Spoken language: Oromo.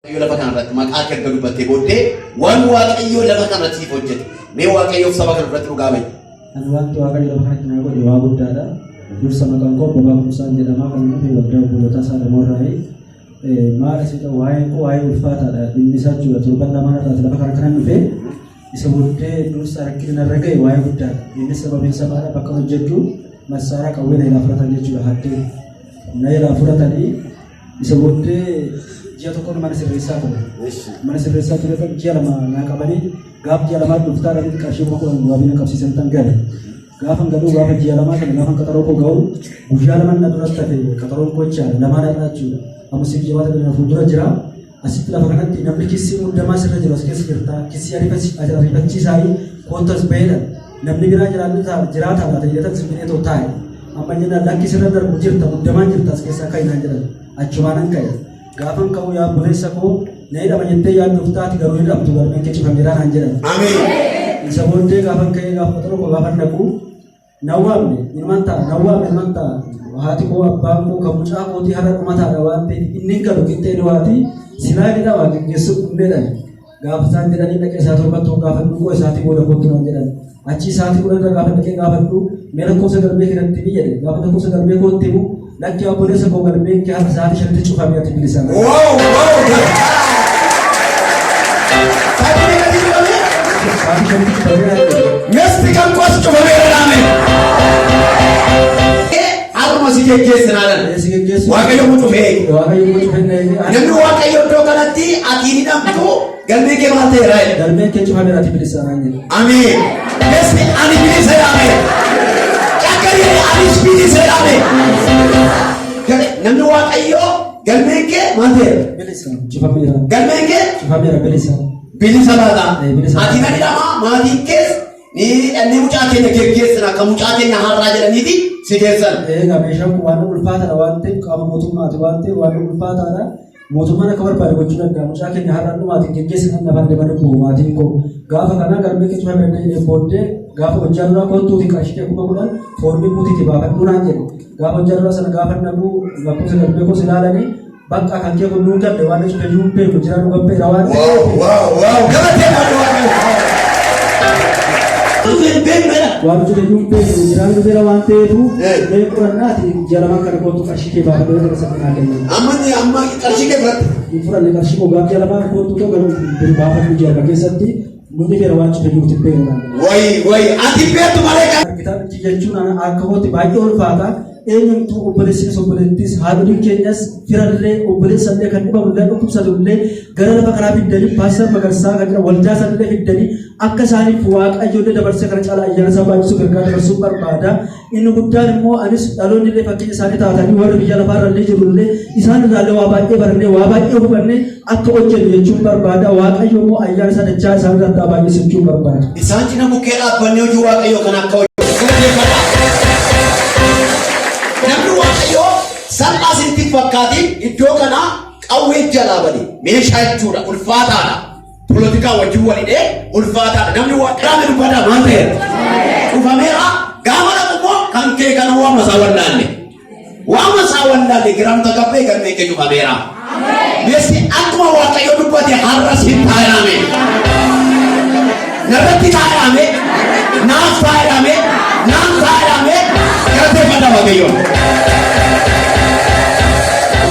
Waaqayyo lafa kanarratti maqaa kee erga dubbattee booddee waan Waaqayyo lafa kanarratti siif hojjete mee Waaqayyoof saba kana duratti dhugaa ba'i. Ani wanti Waaqayyo lafa kanatti naa godhe waa guddaadha. Dursa maqaan koo Abbabaa Kumsaan jedhama. Kan inni dhufe waldaa obboloota Saalamoorraayi. Maal asii ta'u waa'een koo waa'ee ulfaataadha. Dhimmi isaa jechuudha. Torban lamaan irraati lafa kana kanan dhufe. Isa booddee dursa rakkina narra ga'e waa'ee guddaadha. Innis sababiin isaa maadha bakka hojjedhu massaaraa qawwee na ilaa fudhatan jechuudha. Haddee na ilaa fudhatanii Isa booddee ji'a tokko mana sirreessaa ture. Mana sirreessaa ture kan ji'a 2 naa qabanii gaaf ji'a 2 dhuftaa dhaqanii qarshii 10,000 wabii na qabsiisan tan gale. Gaafan galuu gaafa ji'a 2 sana gaafan qaxaroo koo ga'u guyyaa 2 na duratti hafe qaxaroon koo jechaadha lamaan har'a jechuudha. Amma siif jabaata na fuuldura jira. Asitti lafa kanatti namni kissii muddamaa sirra jiru as keessa jirta. Kissii ariifachiisaa koottas baheedha. Namni biraa jiraataa laata jedhatan simbiree too taa'e. Amma jennaan lakki sirra darbu jirta muddamaan jirta as keessaa ka'i naan jedhan. Achumaanan ka'e. Gaafan ka'u yaa obboleessa koo na hidhama jettee yaadduuf taati garuu hin dhabdu galmeen kee cufameeraa naan jedhan. Ameen. Isa booddee gaafan ka'ee gaafa qaxaroo koo gaafan dhaqu na waamne ilmaan ta'a na waamne ilmaan ta'a haati koo abbaan koo kan mucaa kootii har'a dhumataadha waan ta'eef inni hin galu qixxee du'aati silaa ni dhaba geggeessuu dhumneedhaan. Gaafa isaan jedhanii dhaqee isaa torbatti ol gaafadhu koo isaatii booda kottu naan jedhan. Achii isaatii 10 irra gaafa dhaqee gaafadhu mee lakkoofsa galmee kanatti ni jedhe. Gaafa lakkoofsa galmee kootti himu lakki obboleessa koo galmeen kee har'a sa'aatii 5tti cufame ati bilisa. Wow, wow. Sa'aatii meeqatti cufame? Sa'aatii 5tti cufamee naan jedhe. Mesti kan koos cufameera dhaame. Har'uma si geggeessinaa dha. Si geggeessu. Waaqayyo mu cufee. Waaqayyo mu cufee. Namni Waaqayyo iddoo kanatti ati hin hidhamtu galmee kee maal ta'eera jedhe. Galmeen kee cufameera ati bilisa naan jedhe. Ameen. Mesti ani bilisa jedhame. Cakkarii anis bilisa jedhame. Namni Waaqayyo galmeen kee maal ta'eera? Bilisa cufameera. Galmeen kee Cufameera bilisa. bilisa laata. Bilisa. Ati nan hidhama maatiin kees Ni dhannee mucaa keenya geggeessina akka mucaa keenya har'aa jedhaniiti si geessan. Egaa meeshaan kun waan ulfaataadha waan ta'eef qaama mootummaati waan ta'eef waan ulfaataadha. Mootummaan akka barbaade gochuu danda'a. Mucaa keenya har'aan dhumaatiin geggeessina lafaan deemanii koo maatiin koo. Gaafa kanaa galmee keessa cufame danda'e booddee gaafa hojjaa duraa kottuuti qarshii kee 10,000 foormii guutiitti baafadhuu naan jedhe. Gaafa hojjaa duraa sana gaafa naquu lakkoofsa galmee koos ilaalanii bakka kan kee kun nuun galle waan cufe iyyuu hin beeku jira nu gabbeera waan Wow, ta'eef. wow, wow. Galatee maal waaqayyo. Hin beeknedha. Waan cufe iyyuu hin beeku jira nu gabbeera waan ta'eef Eh. mee qorannaati ji'a lamaan kana kootu qarshii kee baafadhee gara sana naa kennan. Amma inni amma qarshii kee fudhatte. Hin fudhanne qarshii koo gaaf ji'a lamaan kootu ta'u garuu bir baafadhu ji'a lama keessatti nu dhufeera waan cufe iyyuu hin beeknu. Wayi wayi ati beektu malee kan. Kitaabni jechuun akka kootti baay'ee ulfaata. Eenyumtuu obboleessinis obboleettis haadholiin keenyas firallee obboleessallee kan dhibamullee dhukkubsatullee gara lafa kanaa fiddanii Paastar Magarsaa kan jedhan waldaa sanillee fiddanii akka isaaniif Waaqayyoollee dabarsee kana caalaa ayyaana isaa baay'isuu gargaara dabarsuu barbaada. Inni guddaan immoo anis dhaloonni illee fakkeenya isaanii taatanii warri biyya lafaarra illee jirullee isaan irraallee waa baay'ee barannee waa baay'ee hubannee akka hojjennu jechuun barbaada. Waaqayyo immoo ayyaana isaa dachaa isaan irratti haa baay'isu jechuun barbaada. Isaan cina bukkee dhaabbannee hojii Waaqayyoo kana akka hojjennu galateeffadhaa. Namni Waaqayyoo salphaa isinitti hin fakkaatin iddoo kanaa qawwee jalaa bade meeshaa jechuudha ulfaataadha. Polotikaa wajjin wal hidhee ulfaataadha. Namni Waaqayyoo dubbataa maal ta'eera? Cufameera. Gaafa dhaqu immoo kan kee kana waama isaa wallaalle. Waama isaa wallaalle giraam tagabbee galmee kee cufameera. Meessi akkuma Waaqayyo dubbate har'as hin taa'ame. Narratti taa'ame, naaf taa'ame, naaf taa'ame, galateeffadha Waaqayyoon.